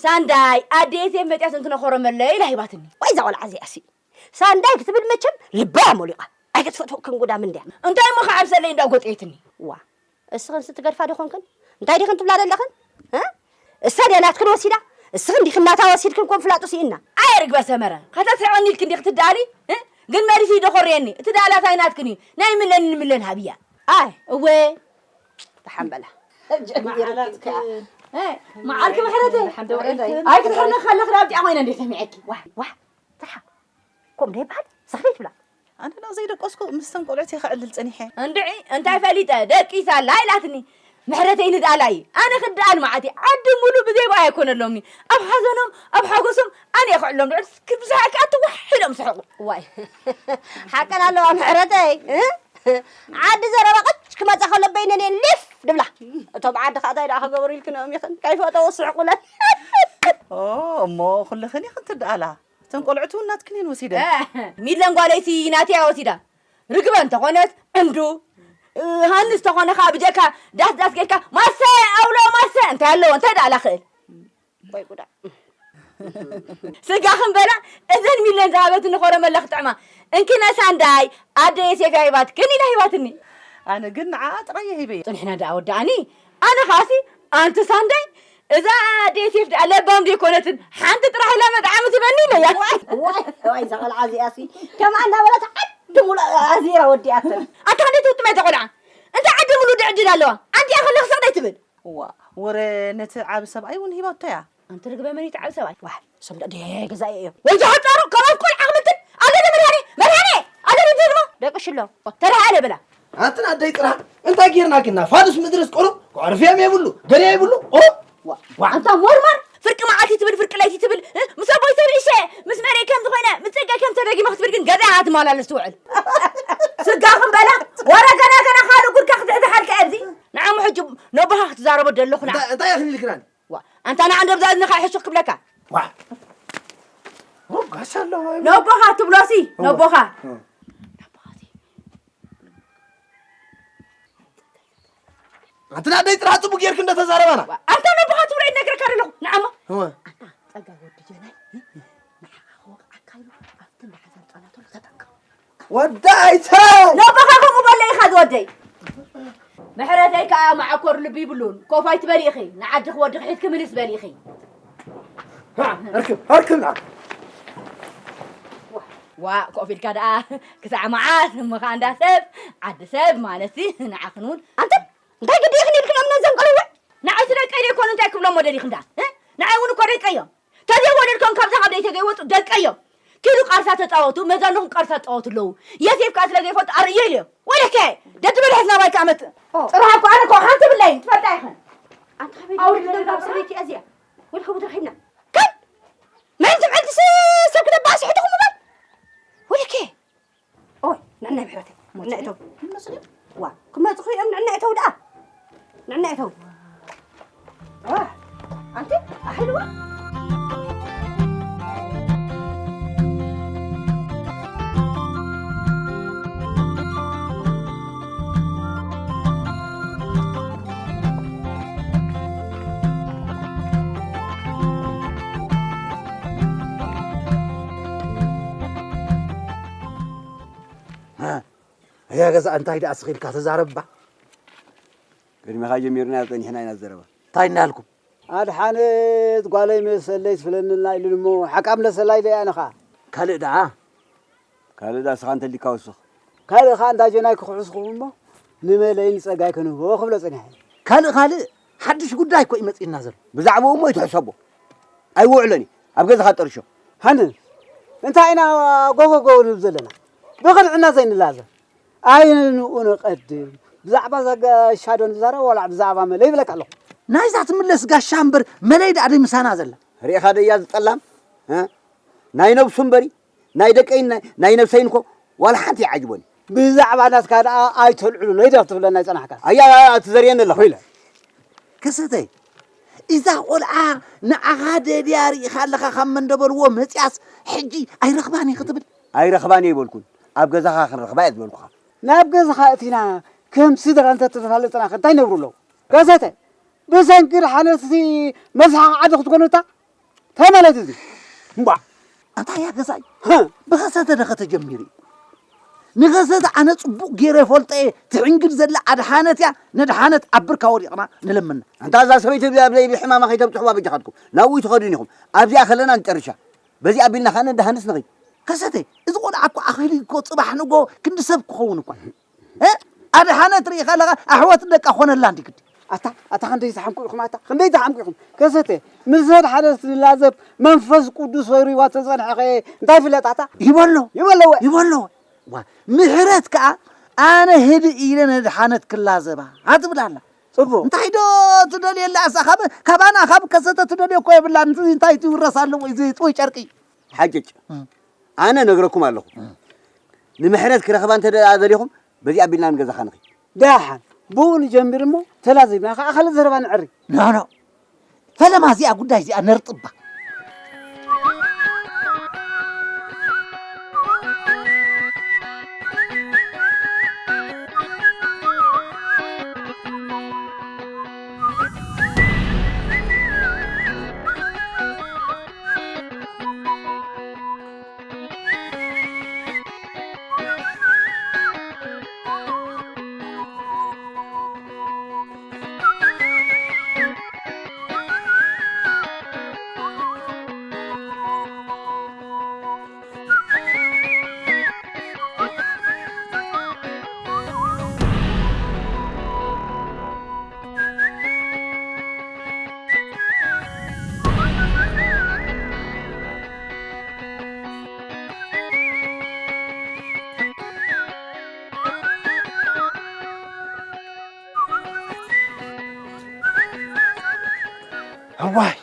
ሳንዳይ፣ ኣደየት እየ መጽያ ስንክነ ኾረመለ ኢላ ሂባትኒ። ወይ እዛ ቆልዓ እዚኣሲ። ሳንዳይ ክትብል መቸም ልባ እያ ሞሊቓ። ኣይክትፈትወክን ጉዳም እንድያ። እንታይ እሞ ከዓብሰለይ እንዳጎጠየትኒ? ዋ፣ እስኽን ስትገድፋ ዶ ኾንክን? እንታይ ዲኽን ትብላ ዘለኽን? እ? እሳ ድያ ናትክን ወሲዳ? እስኽን ዲኽን ናታ ወሲድክን ኮን ፍላጡ ስኢና። ኣየ ርግበ ሰመረ፣ ከተስሕቐኒ ኢልክን ዲኽ ትደኣሊ? እ? ግን መሊሱ ይደኾርየኒ። እቲ ደኣላት ኣይናትክን እዩ። ናይ ምለን ንምለን ሃብያ። ኣይ፣ እወ። ተሓምበላ። መዓላትክን። እ፣ መዓልኪ ምሕረተይ። ሓንቲ ውዕልክን። ኣይ ክትሕርኒ ከለኺ ዳብዚኣ ኮይነ እንዴ ሰሚዐኪ? ዋይ፣ ዋይ፣ ተሓ-፣ ከምኡ ዶ ይበሃል? ስኽሪ ትብላ። ኣነ ዶ ዘይደቀስኩ ምስተን ቆልዑት እየ ከዕልል ጸኒሐ። እንድዒ፣ እንታይ ፈሊጠ? ደቂሳ ኣላ ኢላትኒ። ምሕረተይ ንድኣላ እየ። ኣነ ክድኣል መዓት እየ። ዓዲ ሙሉ ብዘይ ብኣይ ኣይኮነሎምኒ። ኣብ ሓዘኖም፣ ኣብ ሓጎሶም ኣነ እየ ክዕሎም። ልዕሊ ክብዝሓ ከኣ ትዋሕ ኢሎም ስሕቑ። ዋይ። ሓቀን ኣለዋ ምሕረተይ። እ? ዓዲ ዘረባ ቅጭ ክመጻ ከሎ በይነን እየን ሊፍ ድብላ። እቶም ዓዲ ከኣ እንታይ ደኣ ክገብሩ ኢልክንኦም ኢኽን? ከይፈተዎ ስሕቑለን። ኦ፣ እሞ ኩልኽን ኢኽን ትድኣላ። እተን ቆልዑት እውን ናትክን እየን ወሲደን። እ፣ ሚለን ጓለይቲ ናተይ እያ ወሲዳ። ርግበ እንተኾነት ዕንዱ፣ እ፣ ሃንስ ተኾነ ከኣ ብጀካ ዳስ ዳስ ጌርካ ማሰ፣ ኣውሎ ማሰ፣ እንታይ ኣለዎ? እንታይ ደኣ ላኽእል? ወይ ጉዳ። ስጋ ክንበላ እዘን ሚለን ዝሃበትኒ ኮረመለ ክጥዕማ። እንኪ ነሳንዳይ ኣደ የሴፍ ሂባትክን ኢላ ሂባትኒ። ኣነ ግን ንዓኣ ጥራይ እየ ሂበያ። ጽንሕና ደኣ ወዳእኒ። ኣነ ኸኣሲ ኣንቲ ሳንዳይ እዛ ኣደ የሴፍ ደኣ ለባም ዘይኮነትን ሓንቲ ጥራሕ ኢላ መጥዓሚ ትበኒ ኢለያ። ዋይ፣ ዋይ፣ ዋይ፣ እዛ ቖልዓ እዚኣሲ ከማኣ እናበለት ዓዲ ሙሉእ ኣዚራ ወዲኣተን። ኣታ ክንደይ ትውጥም እያ እዛ ቖልዓ? እንታይ ዓዲ ሙሉእ ድዕድል ኣለዋ? ዓንዲኣ ከለኽስ እንታይ ትብል? እዋ፣ ወረ ነቲ ዓቢ ሰብኣይ እውን ሂባቶ እያ። ኣንቲ ርግበ መን እዩ እቲ ዓቢ ሰብኣይ? ዋይ፣ ሰምዳ ድየ ገዛኢ እዮም። ወይ ዝሓጻሩ፣ ካብ ኣፍ ቆልዓ ክምትን። ኣለ ዶ መድሃኔ፣ መድሃኔ፣ ኣለ ዶ ትዝሞ? ደቂ ሽሎ። ተረሃለ ብላ። ኣንትን ኣደይ ጥራሕ እንታይ ጌርና ግና ፋዱስ ምድርስ ቁሩብ ከዕርፍዮም የብሉ፣ ገለ የብሉ። ቁሩብ ዋ፣ ዋ። ኣንታ ሞርማር፣ ፍርቂ መዓልቲ ትብል፣ ፍርቂ ለይቲ ትብል፣ እ? ምስ ኣቦይ ተብኢሸ፣ ምስ መሬ ከም ዝኾነ፣ ምስ ጸጋይ ከም ተደጊመ ክትብል ግን ገዛ እያ ትመላለስ ትውዕል። ስጋ ክንበላ፣ ወረ ገና ገና ካልእ ጉድካ ክትሕዝሓልካ ኣብዚ። ንዓሙ ሕጂ ነቦኻ ክትዛረቦ ደለኹ ንዓ። እንታይ፣ እንታይ ኢኽን ኢልክናኒ? ዋ፣ ኣንታ ንዓ እንዶ ብዛ እዝንኻ ሕሹኽ ክብለካ። ዋ። ኦ፣ ጋሻ ኣለዋ። ነቦኻ ትብሎሲ፣ እዋ። ነቦኻ። እ። ኣንቲ ናደይ ጥራሕ ጽቡቅ ጌርክ እንደ ተዛረባና። ዋ፣ ኣንታ ነቦኻ ትብሎ ይነግረካ ኣለኹ። ንዓሞ። እዋ። ኣንታ ጸጋ ወዲ ጀናይ፣ ንዓኻ ክወቕዓካ ኢሉ ኣብቲ እንዳሓዘን ጸናተሉ ተጠንቀቕ። ወዳይተ! ነቦኻ ከምኡ በለ ኢኻ ዝወደይ። ምሕረተይ ከኣ መዓኮር ልቢ ይብሉን። ኮፍ ኣይትበሊ ኢኺ። ንዓድኺ ወድኺ ሒዝኪ ምልስ በሊ ኢኺ። ሃ፣ ኣርክብ፣ ኣርክብ ንዓኻ። ዋ፣ ኮፍ ኢልካ ደኣ ክሳዕ መዓስ? እሞ ኸኣ እንዳ ሰብ፣ ዓዲ ሰብ ማለትሲ ንዓኽን እውን። ኣንተ እንታይ ግዲ ኢኽን ኢልክን እምነት ዘንቀልወ? ንዓይ ስለ ቀይደ ይኮኑ እንታይ ክብሎም ወደዲኽን ደኣ? እ? ንዓይ እውን እኮ ደቀዮም። ተዘይወለድኮም ካብዛ ካብ ደይ ተዘይወጹ ደቀዮም። ኪዱ ቃርሳ ተጻወቱ፣ መዛኑኹም ቃርሳ ትጻወቱ ኣለዉ። የሴፍ ከኣ ስለ ዘይፈልጡ ኣርእዮ ኢለዮም። ወለከ፣ ደድ በልሐት ናባይ ከኣ መጽእ። ኦ። ጽባሕ እኮ ኣነ እኮ ሓንቲ ብለይን ትፈልጣ ኢኽን። ኣንታ ከመይ ኣውሪ ትብለኒ ዘለኻ ካብ ሰበይቲ እዚኣ? ወልከ ብትረኺብና። ከም መን ትምዕልቲ ስ-፣ ሰብ ክነባስሑ ትኹም እምበር? ወለከ። ኦይ፣ ንዕናይ ምሕረተይ፣ ንዕናይ እተው። ይመስሉ። ዋ፣ ክመጹ እዮም፣ ንዕናይ እተው ደኣ። ንዕናይ እተው። ዋ፣ ኣንቲ፣ ኣኺልዋ። ሃ፣ እያ ገዛ እንታይ ደኣ ስኺልካ ተዛረብባ? ቅድሚኻ ጀሚርና ጸኒሕና ኢና ዘረባ። እንታይ እናልኩም? ኣድሓነት ጓለይ መሰለይ ትፍለንልና ኢሉን እሞ ሓቃ ምለሰላ ኢለ እያ ኣነ ኸኣ። ካልእ ደኣ? ካልእ ደኣ ስኻ እንተሊካ ወስኽ። ካልእ ኸኣ እንዳ ጀናይ ክኽሕስኹም እሞ ንመለይ ንጸጋይ ክንህቦ ክብሎ ጸኒሐ። ካልእ ካልእ ሓድሽ ጉዳይ እኮ እዩ መጺእና ዘሎ። ብዛዕባኡ እሞ ይትሕሰቦ። ኣይውዕሎን እዩ። ኣብ ገዛኻ ጠርሾ። ሃነ፣ እንታይ ኢና ጎጎ ጎጎ ንብል ዘለና? ብቕንዕና ዘይንላዘብ። ኣይ ንኡ ንቐድም። ብዛዕባ እዛ ጋ-፣ ሻዶ ንዛረብ ዋላ ብዛዕባ መለይ ይብለካ ኣለኹ። ናይዛ ትምለስ ጋሻ እምበር መለይ ደኣ ደይ ምሳና ዘላ። ርኢኻ ደያ ዝጠላም? እ? ናይ ነብሱ እምበሪ፣ ናይ ደቀይን ናይ፣ ናይ ነብሰይን እኮ ዋላ ሓንቲ ይዓጅቦኒ። ብዛዕባ ናትካ ደኣ ኣይተልዕሉ፣ ነይ ዶ ክትብለና ይጸናሕካ? ኣያ፣ ትዘርየኒ ኣለኻ። ወይለ። ከሰተይ፣ እዛ ቆልዓ ንዓኻ ደልያ ርኢኻ ኣለኻ ካብ መንደበልዎ መጽያስ ሕጂ ኣይረኽባን እየ ክትብል? ኣይረኽባን እየ ይበልኩን። ኣብ ገዛኻ ክንረኽባ እየ ዝበልኩኻ። ናብ ገዛኻ እቲና ከም ስድራ እንተተፋለጥና ከ እንታይ ነብሩ ኣለዉ? ከሰተ፣ ብሰንኪ ደሓነትሲ መስሓቕ ዓዲ ክትኮኑ እታ? እንታይ ማለት እዚ? እምቧ! ኣንታ እያ ገዛይ? ህ! ብኸሰተ ደኸ ተጀሚሩ እዩ። ንኸሰተ ኣነ ጽቡቕ ገይረ ይፈልጦ እየ። ትዕንግል ዘላ ኣድሓነት እያ። ነድሓነት ኣብ ብርካ ወዲቕና ንለምና። ኣንታ እዛ ሰበይቲ እዚኣ ብዘይ ብሕማማ ከይተብጽሕዋ በጃኻትኩም። ናብኡ ትኸዱን ኢኹም። ኣብዚኣ ከለና ንጨርሻ። በዚ ኣቢልና ከኣ ነድሓንስ ንኸይድ። ከሰተ፣ እዚ ቆልዓ እኮ ኣኺሉ እኮ ጽባሕ ንጎ ክንዲ ሰብ ክኸውን እኳ። እ? ኣድሓነት ርኢኻ ኣለኻ፣ ኣሕዋት ደቃ ኾነላ እንዲ ግዲ። ኣታ፣ ኣታ ክንደይ ዝሓምቁ ኢኹም፣ ኣታ፣ ክንደይ ዝሓምቁ ኢኹም። ከሰተ፣ ምስ ኣድሓነት ዝላዘብ መንፈስ ቅዱስ ወሪዋ ተጸንሐኸ እንታይ ፍለጥ፣ ኣታ? ይበሎ። ይበሎ ወ። ይበሎ። ዋ፣ ምሕረት ከኣ ኣነ ህድእ ኢለ ነድሓነት ክላዘባ። ኣትብል ኣላ። ጽቡቕ። እንታይ ዶ ትደልየላ እሳ? ካብ፣ ካባና፣ ካብ ከሰተ ትደልዮ እኮ የብላን። እንታይ ትውረስ ኣለዎ? እዚ ጥውይ ጨርቂ። ሓጭጭ። እም። ኣነ ነግረኩም ኣለኹ። እም። ንምሕረት ክረኽባ እንተ ደኣ ደሊኹም፣ በዚ ኣቢልና ንገዛኻ ንኺድ። ደሓን፣ ብኡ ንጀምር እሞ፣ ተላዚብና ኸዓ ካልእ ዘረባ ነዕሪ። ኖ፣ ኖ። ፈለማ እዚኣ ጉዳይ እዚኣ ነርጥባ። እዋይ!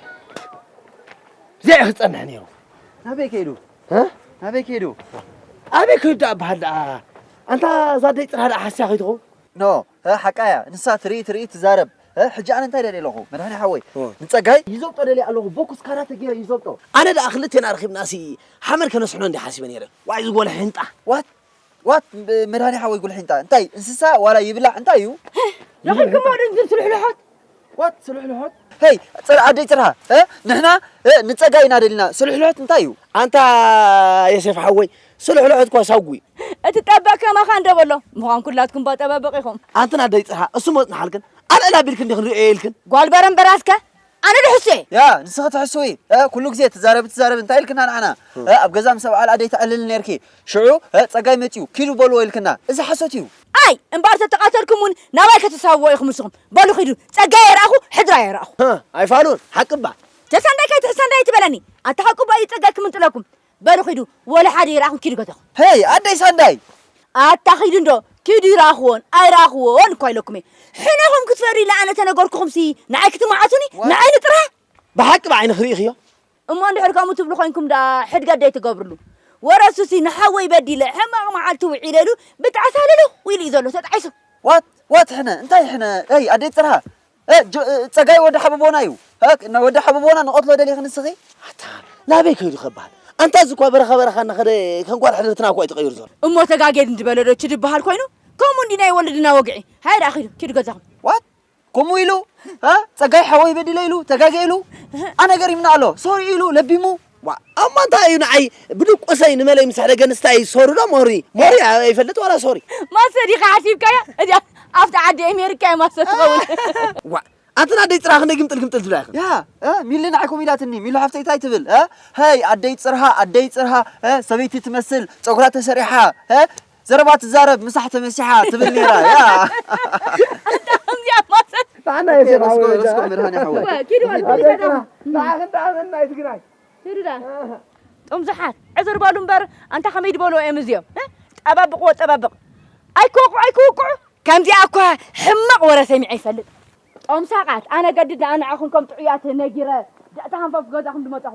እዚኣ እዩ ክጸንሕ ነይሩ። ናበይ ከይዱ? እ? ናበይ ከይዱ? ኣበይ ከይዱ ደኣ በሃል ደኣ? ኣንታ እዛ ኣደይ ጽርሃ ደኣ ሓስያ ከይትኸውን? ኖ፣ እ፣ ሓቃያ። ንሳ ትርኢ ትርኢ ትዛረብ። እ፣ ሕጂ ኣነ እንታይ ደልየ ኣለኹ? መድሃኒ ሓወይ፣ እ። ንጸጋይ ይዘብጦ ደልየ ኣለኹ። ቦኩስ ካራተ ገይረ ይዘብጦ። ኣነ ደኣ ክልቴና ረኺብናሲ ሓመድ ከነስሕኖ እንዲ ሓሲበ ነይረ። ዋይ ዝጎለ ሕንጣ። ዋት? ዋት፣ መድሃኒ ሓወይ ጉልሒንታ፣ እንታይ እንስሳ ዋላ ይብላዕ እንታይ እዩ? ረኺብኩሞ ዶ እንዝም ስልሕልሖት? ዋት፣ ስልሕልሖት? ሄይ፣ ጽር-፣ ኣደይ ጽርሃ፣ እ? ንሕና፣ እ፣ ንጸጋይ ኢና ደሊና። ስልሕልሖት እንታይ እዩ? ኣንታ ዮሴፍ ሓወይ፣ ስልሕልሖት እኳ ሳጉ እዩ። እቲ ጠበቕ ከማኻ እንዶ በሎ። ምዃን ኩላትኩም ባ ጠባብቕ ኢኹም። ኣንተን ኣደይ ጽርሃ፣ እሱ ሞጽና ሓልክን፣ ኣልዕል ኣቢልክን ዲኽን ርእዮ ኢልክን? ጓል በረምበራስከ? ኣነ ዶ ሕሱየ? ያ፣ ንስኺ ትሕስዊ። እ፣ ኩሉ ግዜ ትዛረቢ፣ ትዛረቢ፣ እንታይ ኢልክና ንዓና? እ፣ ኣብ ገዛ ምስ ኣብዓል ኣደይ ተዕልል ነርኪ። ሽዑ፣ እ፣ ጸጋይ መጺኡ፣ ኪዱ በልዎ ኢልክና። እዚ ሓሶት እዩ። ኣይ፣ እምበኣር ተተቓተልኩም እውን ናባይ ከተሳብዎ ኢኹም ንስኹም። በሉ ኺዱ፣ ጸጋይ ኣይረኣኹ፣ ሕድራ ኣይረኣኹ። እ፣ ኣይፋሉን፣ ሓቂ እባ። ተሳንዳይ ከይትሕሳንዳይ ትበለኒ። ኣታ ሓቁ እባ እዩ ጸጋይ ክምንጥለኩም። በሉ ኺዱ፣ ወላ ሓደ ይረኣኹም፣ ኪዱ ገዛኹም። ሄይ፣ ኣደይ ሳንዳይ! ኣታ ኺዱ እንዶ፣ ኪዱ ይረኣኽዎን ኣይረኣኽዎን እኳ ኢለኩም እየ። ሕነኹም ክትፈርዱ ኢለ ኣነ ተነገርኩኹምሲ፣ ንዓይ ክትመዓሱኒ፣ ዋ- ንዓይ ንጥራ? ብሓቂ ብዓይንኺ ርኢኽዮ? እሞ እንድሕር ከምኡ ትብሉ ኮይንኩም ደኣ ሕድገት ደይትገብርሉ። ወረ እሱሲ ንሓወይ በዲለ፣ ሕማቕ መዓልቲ ውዒለ ኢሉ ብጣዕሳ ልልው ኢሉ እዩ ዘሎ፣ ተጣዒሱ። ዋት? ዋት ሕነ? እንታይ ሕነ? ኤይ፣ ኣደይ ጽርሃ! እ፣ ጆ-፣ እ፣ ጸጋይ ወዲ ሓበቦና እዩ። እ፣ ና-፣ ወዲ ሓበቦና ንቐትሎ ደሊኺ ንስኺ? ኣታ፣ ናበይ ከይዱ ከበሃል? ኣንታ እዚ እኳ በረኻ በረኻ እናኸደ ከም ጓል ሕድርትና እኳ እዩ ተቐይሩ ዘሎ። እሞ ተጋጌ እንድበለ ዶ ችድ ይበሃል ኮይኑ? ከምኡ እንዲ ናይ ወለድና ወግዒ። ሃይ ደኣ ኪዱ፣ ኪዱ ገዛኹም። ዋት? ከምኡ ኢሉ? እ? ጸጋይ ሓወይ በዲለ ኢሉ? ተጋጌ ኢሉ? ኣነ ገሪምና ኣሎ። ሶሪ ኢሉ? ለቢሙ? ዋ፣ ኣማ እንታይ እዩ ንዓይ ብድቆሰይ ንመለይ ምስ ሕደገ ንስታይ ሶሪ ዶ ሞሪ? ሞሪ ኣይፈልጥ ዋላ ሶሪ። ማሰ ዲኻ ሓሲብካያ? እዚኣ ኣብቲ ዓዲ ኣሜሪካ እያ ማሰ ትኸውን። ዋ፣ ኣንተ ናደይ ጽራ ክንደይ ግምጥል ግምጥል ትብላ ኢኻ? ያ፣ እ፣ ሚሊ ንዓይ ከምኡ ኢላትኒ። ሚሉ ሓፍተይ እንታይ ትብል? እ? ሄይ፣ ኣደይ ጽርሃ፣ ኣደይ ጽርሃ፣ እ፣ ሰበይቲ ትመስል፣ ጸጉራ ተሰሪሓ፣ እ፣ ዘረባ ትዛረብ፣ ምሳሕ ተመሲሓ ትብል ነይራ። ያ። እዚኣ ማሰ ንዓና ኦኬ፣ የሰብኣዊ ረስኮ፣ ወይዛ። ረስኮ መድሃኒ ሓወይ። ዋ፣ ኪዱ በል፣ ኣደይ ኪዱ በል። ጽርሃ፣ ንዓኺ እንዳኣመና እዩ ትግራይ። ኪዱ ዳ። ጥምዙሓት፣ ዕዝር በሉ እምበር፣ ኣንታ ከመይ ድበሉ እዮም እዚኦም? እ? ጠባብቕዎ፣ ጠባብቕ። ኣይክወቕዑ፣ ኣይክውቅዑ። ከምዚኣ እኳ ሕማቕ ወረ ሰሚዐ ይፈልጥ። ኦምሳቓት ኣነ ገድድ ኣነ ኣኹንኮም ጥዑያት ነጊረ ደእታ ሃንፈፍ ገዛኹም ድመጻኹ።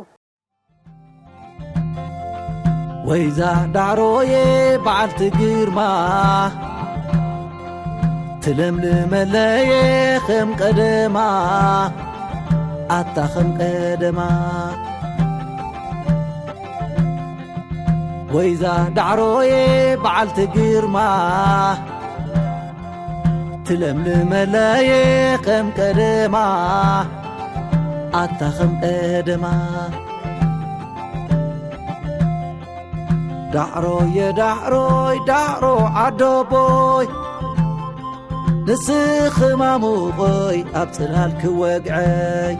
ወይዛ ዳዕሮየ በዓልቲ ግርማ ትለምልመለየ ከም ቀደማ ኣታ ከም ቀደማ። ወይዛ ዳዕሮየ በዓልቲ ግርማ ትለምልመለየ ከም ቀደማ ኣታ ከም ቀደማ። ዳዕሮየ ዳዕሮይ ዳዕሮ ዓዶቦይ ንስኺ ማሙቆይ ኣብ ጽላል ክወግዐይ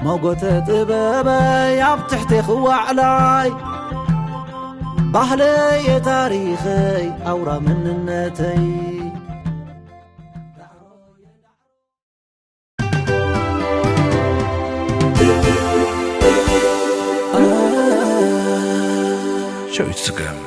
ሞጎተ ጥበበይ ኣብ ትሕቲ ክዋዕላይ ባህለየ ታሪኸይ ኣውራ መንነተይ። Show Instagram.